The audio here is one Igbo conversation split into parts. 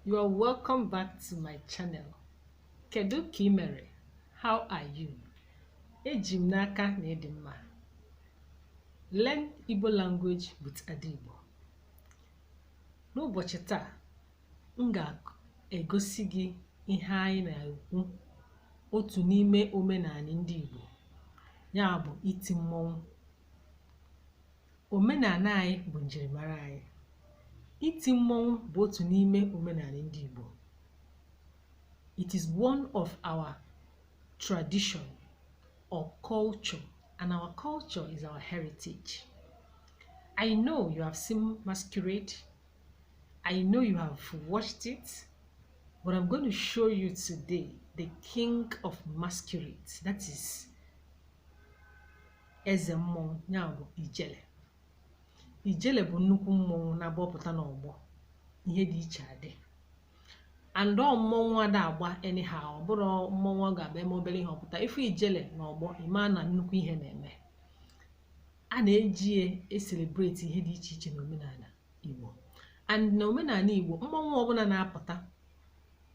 You are welcome back to my channel. Kedu ka ị mere? How are you? Eji m n'aka na ị dị mma. Learn Igbo language with Ada Igbo. N'ụbọchị taa, m ga-egosi gị ihe anyị na-ekwu otu n'ime omenala ndị Igbo, ya bụ iti mmọnwụ. Omenala anyị bụ njirimara anyị. Iti mmọnwụ bụ otu n'ime omenala ndị Igbo. It is one of our tradition or culture, and our culture is our heritage. I know you have seen masquerade. I know you have watched it, but I'm going to show you today the king of masquerades. That is eze mmọnwụ, ya bụ Ijele. Ijele bụ nnukwu mmọnwụ na-agbapụta n'ọgbọ, ihe dị iche adị. And ọ mmọnwụ ada agba anyhow, ọ bụrụ mmọnwụ ọ ga-abịa eme obere ihe ọpụta. Ifu Ijele n'ọgbọ, ịma na nnukwu ihe na-eme. A na-eji ya e-celebrate ihe dị iche iche n'omenala Igbo. And n'omenala Igbo, mmọnwụ ọbụla na-apụta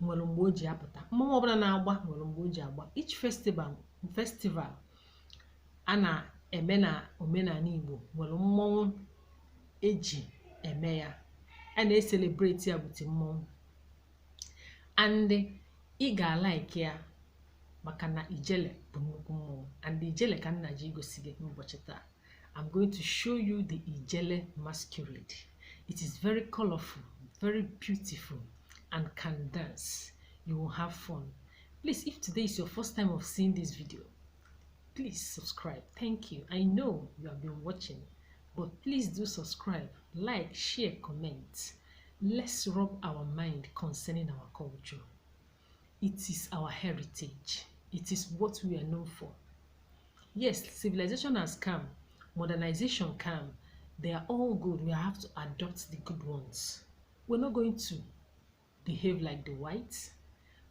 nwere mgbe o ji apụta. Mmọnwụ ọbụla na-agba nwere mgbe o ji agba. Each festival a na-eme na omenala Igbo nwere mmọnwụ eji eme ya. A na-e-celebrate ya with mmọnwụ. And ị ga-alike ya maka na Ijele bụ nnukwu mmọnwụ. And Ijele ka m na-eji igosi gị n'ụbọchị taa. I'm going to show you the Ijele masquerade. It is very colorful, very beautiful, and can dance. You will have fun. Please, if today is your first time of seeing this video, please subscribe. Thank you. I know you have been watching, but please do subscribe, like, share, comment. Let's rub our mind concerning our culture. It is our heritage. It is what we are known for. Yes, civilization has come, modernization come. They are all good. We have to adopt the good ones. We're not going to behave like the whites.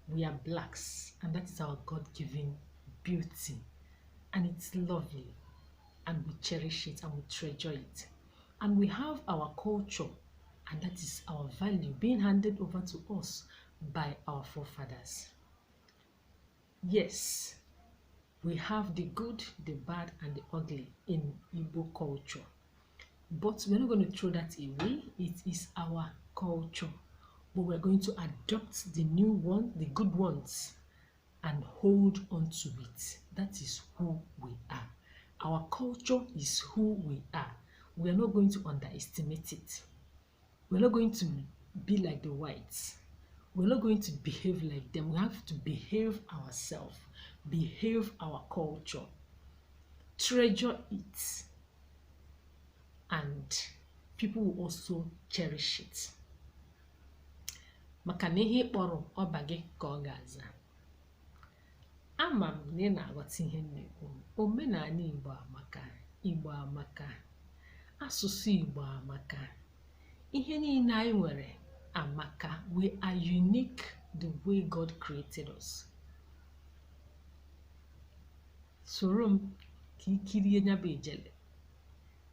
We are blacks, and that is our God-given beauty. And it's lovely, and we cherish it and we treasure it. And we have our culture, and that is our value being handed over to us by our forefathers. Yes, we have the good, the bad, and the ugly in Igbo culture. But we're not going to throw that away. It is our culture. But we're going to adopt the new one, the good ones, and hold on to it. That is who we are. Our culture is who we are. We are not going to underestimate it. We're not going to be like the whites. We're not going to behave like them. We have to behave ourselves, behave our culture, treasure it, and people will also cherish it. Maka na ihe ị kpọrọ ọba gị ka ọ ga-aza. Ama m na ị na-aghọta ihe m na-ekwu. Omenala Igbo amaka, Igbo amaka, asụsụ Igbo amaka. Ihe niile anyị nwere amaka. We are unique the way God created us. Soro m ka ị kirie ya bụ Ijele.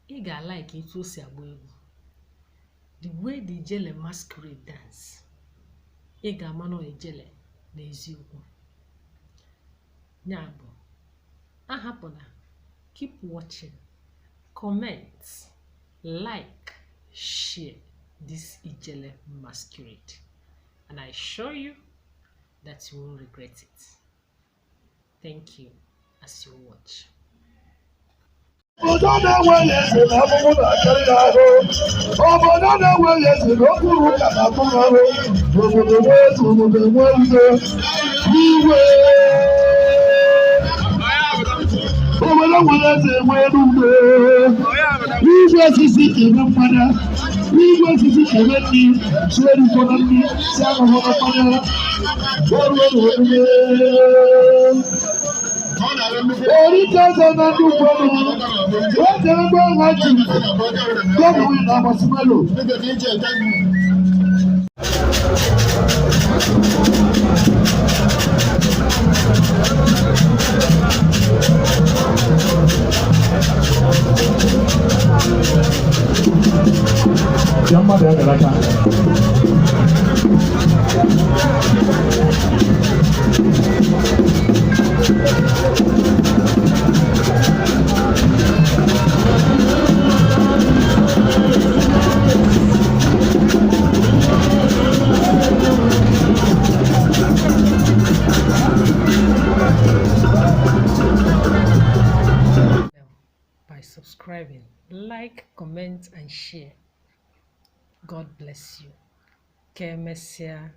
Ị ga-alike etu o si agba egwu. The way the Ijele masquerade dance, ị ga-ama na ọ Ijele n'eziokwu. Ya bụ, ahapụna, keep watching, comment, like, share this Ijele masquerade. And I assure you that you won't regret it. Thank you as you watch. Obodo na-enweghị eze na ahụhụ na-akarị ya ahụ. Obodo na-enweghị eze na okpuru ụka na-atụ ha ahụ. Obodo nwee eze, obodo enwe udo. Igwe. Obodo nwere eze enwe udo. Igwe osisi eme mmanya. Igwe osisi eme nri. Si erikọ na nri, si aṅụhụ na mmanya. Oru oru omume. Orite eze na ndị ụfọdụ. Eze ebe ha ji. Godwin Abasimelo. Ya mmadụ agara aka. by subscribing, like, comment and share. God bless you. Ka emesịa.